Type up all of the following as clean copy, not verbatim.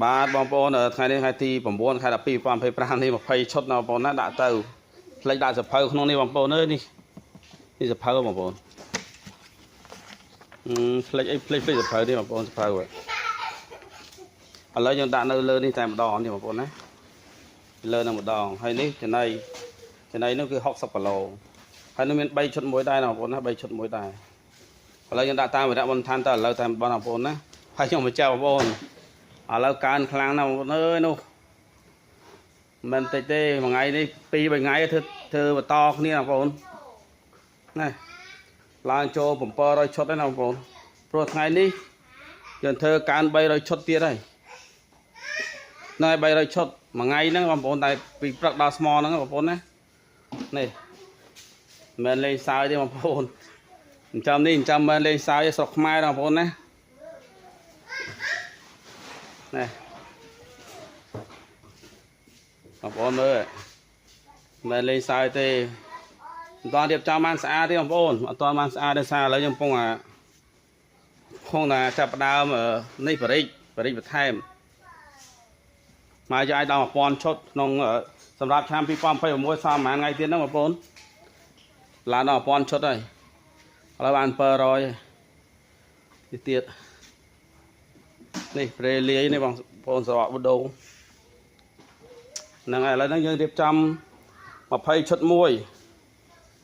បាទបងប្អូនថ្ងៃនេះថ្ងៃទី9ខែ12 2025នេះ20ឈុតណាបងប្អូនណាដាក់ទៅផ្លេចដាក់សភៅក្នុងនេះបងប្អូនអើយនេះនេះសភៅបងប្អូនអឺផ្លេចអីផ្លេចផ្លេចសភៅនេះបងប្អូនសភៅឥឡូវយើងដាក់នៅលើនេះតែម្ដងនេះបងប្អូនណាលើនឹងម្ដងហើយនេះចំណីចំណីនោះគឺ60គីឡូហើយនោះមាន3ឈុតមួយដែរណាបងប្អូនណា3ឈុតមួយដែរឥឡូវយើងដាក់តាមវរៈបន្ថែមតើឥឡូវតែម្ដងបងប្អូនណាហើយខ្ញុំបញ្ជាក់បងប្អូន ឥឡូវកើនខ្លាំងណាស់បងប្អូនអើយនោះមិនតិចទេមួយថ្ងៃនេះពីរបីថ្ងៃធ្វើធ្វើបន្តគ្នាបងប្អូនណាឡើងចូល700ឈុតហើយណាបងប្អូនព្រោះថ្ងៃនេះយើងធ្វើកើន300ឈុតទៀតហើយណែ300ឈុតមួយថ្ងៃហ្នឹងបងប្អូនតែពីព្រឹកដល់ស្មហ្នឹងបងប្អូនណានេះមិនលេងសើចទេបងប្អូនអញ្ចឹងនេះអញ្ចឹងមិនលេងសើចទេស្រុកខ្មែរណាបងប្អូនណា នេះបងប្អូនមើលមិនលេងសើចទេមិនតាន់រៀបចំបានស្អាតទេបងប្អូនអត់តាន់បានស្អាតទេសារឥឡូវខ្ញុំកំពុងអាកំពុងតែចាប់ផ្ដើមនេះបរិចបរិចបន្ថែមមកយកឲ្យដល់1000ឈុតក្នុងសម្រាប់ឆ្នាំ2026សល់ប្រហែលថ្ងៃទៀតហ្នឹងបងប្អូនឡើងដល់1000ឈុតហើយឥឡូវបាន700នេះទៀតនេះព្រេលាយនេះបងប្អូនស្រកបដូងហ្នឹងហើយឥឡូវហ្នឹងយើងរៀបចំ20ឈុតមួយ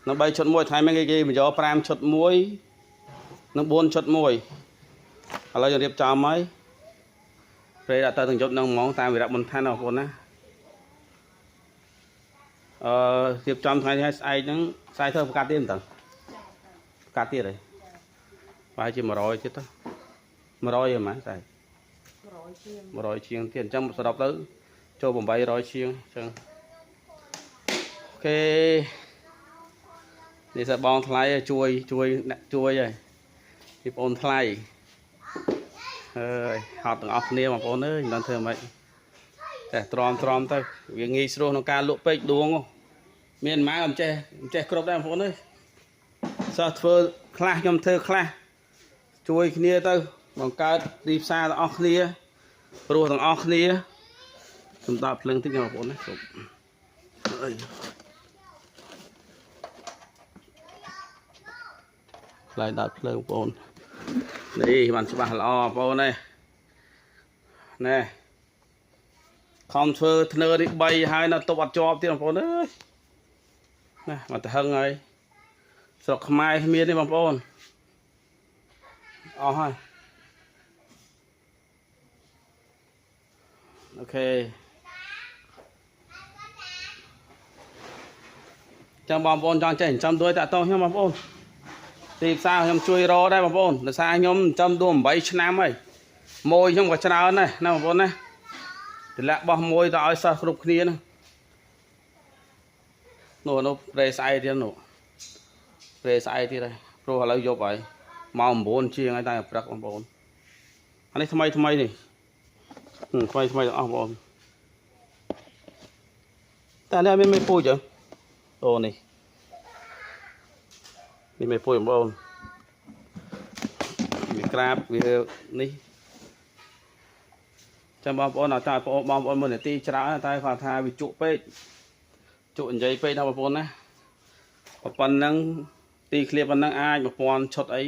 និង3ឈុតមួយថ្ងៃមិញគេគេបញ្ចូល5ឈុតមួយនិង4ឈុតមួយឥឡូវយើងរៀបចំហើយព្រេដាក់ទៅទាំងយប់នឹងហ្មងតាមវិរៈបន្ថែមបងប្អូនណាអឺរៀបចំថ្ងៃនេះឲ្យស្អែកហ្នឹងស្អែកធ្វើប្រកាសទៀតមិនទៅប្រកាសទៀតហើយប្រហែលជា100ទៀតទៅ100ហ្នឹងស្អែក 100ជាង 100ជាងទៀតអញ្ចឹងសរុបទៅចូល800ជាងអញ្ចឹង OK នេះសិបងថ្លៃជួយជួយអ្នកជួយហើយពីបងថ្លៃអើយហត់ទាំងអស់គ្នាបងប្អូនអើយមិនដឹងធ្វើម៉េចតែទ្រាំទ្រាំទៅវាងាយស្រួលក្នុងការលក់ពេកដួងមានម៉ែមិនចេះមិនចេះគ្រប់ដែរបងប្អូនអើយសិស្សធ្វើខ្លះខ្ញុំធ្វើខ្លះជួយគ្នាទៅបង្កើតទីផ្សារទាំងអស់គ្នា ព្រោះទាំងអស់គ្នាខ្ញុំដាក់ភ្លើងតិចណាបងប្អូនណាជប់អើយខ្លាយដាក់ភ្លើងបងប្អូននេះបានច្បាស់ល្អបងប្អូននេះណែខំធ្វើធ្នើនេះ3ហើយនៅទប់អត់ជាប់ទៀតបងប្អូនអើយណាមកទៅហឹងហើយស្រុកខ្មែរគ្មានទេបងប្អូនអស់ហើយ OK ចាំបងប្អូនចង់ចេះចិញ្ចឹមដួយតាក់ទងខ្ញុំបងប្អូនទីផ្សារខ្ញុំជួយរកដែរបងប្អូនដោយសារខ្ញុំចិញ្ចឹមដួយ8ឆ្នាំហើយម៉ួយខ្ញុំក៏ច្រើនដែរណាបងប្អូនណាតម្លាក់បោះមួយទៅឲ្យសិស្សគ្រប់គ្នាណានោះនោះប្រេស្អែកទៀតនោះប្រេស្អែកទៀតហើយព្រោះឥឡូវយប់ហើយម៉ោង9ជាងហើយតែព្រឹកបងប្អូនអានេះថ្មីថ្មីនេះថ្មីថ្មីទាំងអស់បងប្អូនតែនេះអត់មានមេពូជហ៎អូនេះនេះមេពូជបងប្អូនវាក្រាបវានេះចាំបងប្អូនអត់តែបងប្អូនមួយនាទីច្រើនតែគាត់ថាវាជក់ពេកជក់និយាយពេកណាបងប្អូនណាប៉ុណ្ណឹងទីឃ្លៀបប៉ុណ្ណឹងអាច1000ឈុតអី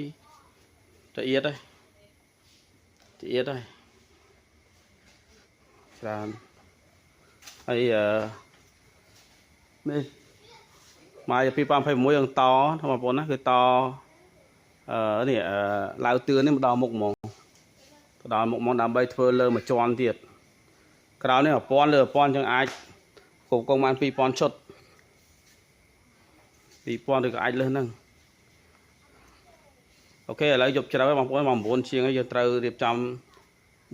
ចៀតហើយចៀតហើយច្រើនហើយអឺនេះមក2026យើងតបងប្អូនណាគឺតអឺនេះអឺឡាវទឿននេះមកដល់មុខហ្មងទៅដល់មុខហ្មងដើម្បីធ្វើលើមួយជាន់ទៀតក្រោយនេះ1000លើ1000ចឹងអាចគ្រប់គងបាន2000ឈុត2000ឬក៏អាចលើសហ្នឹង OK ឥឡូវយប់ជ្រៅហើយបងប្អូនម៉ោង9ជាងហើយយើងត្រូវរៀបចំ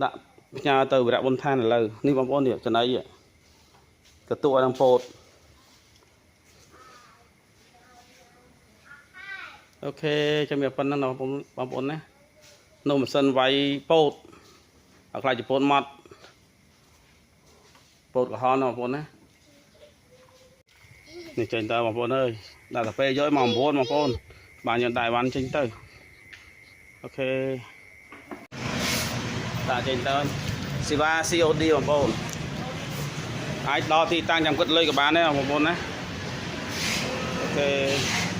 ដាក់ផ្ញើទៅវរៈបុនឋានឥឡូវនេះបងប្អូននេះចំណីកតួនឹងពោត OK ចាំមានប៉ុណ្្នឹងបងប្អូនបងប្អូនណានោះម៉ាស៊ីនវាយពោតឲ្យខ្លាចជាពោតម៉ត់ពោតក្រហមណាបងប្អូនណានេះចេញតើបងប្អូនអើយដាក់កាហ្វេយកម៉ោង9បងប្អូនបានយើងដាក់អីវ៉ាន់ចេញទៅ OK ដាក់ចេញទៅ សេវា COD បងប្អូនអាចដល់ទីតាំងចាំគិតលុយក៏បានដែរបងប្អូនណា។ OK។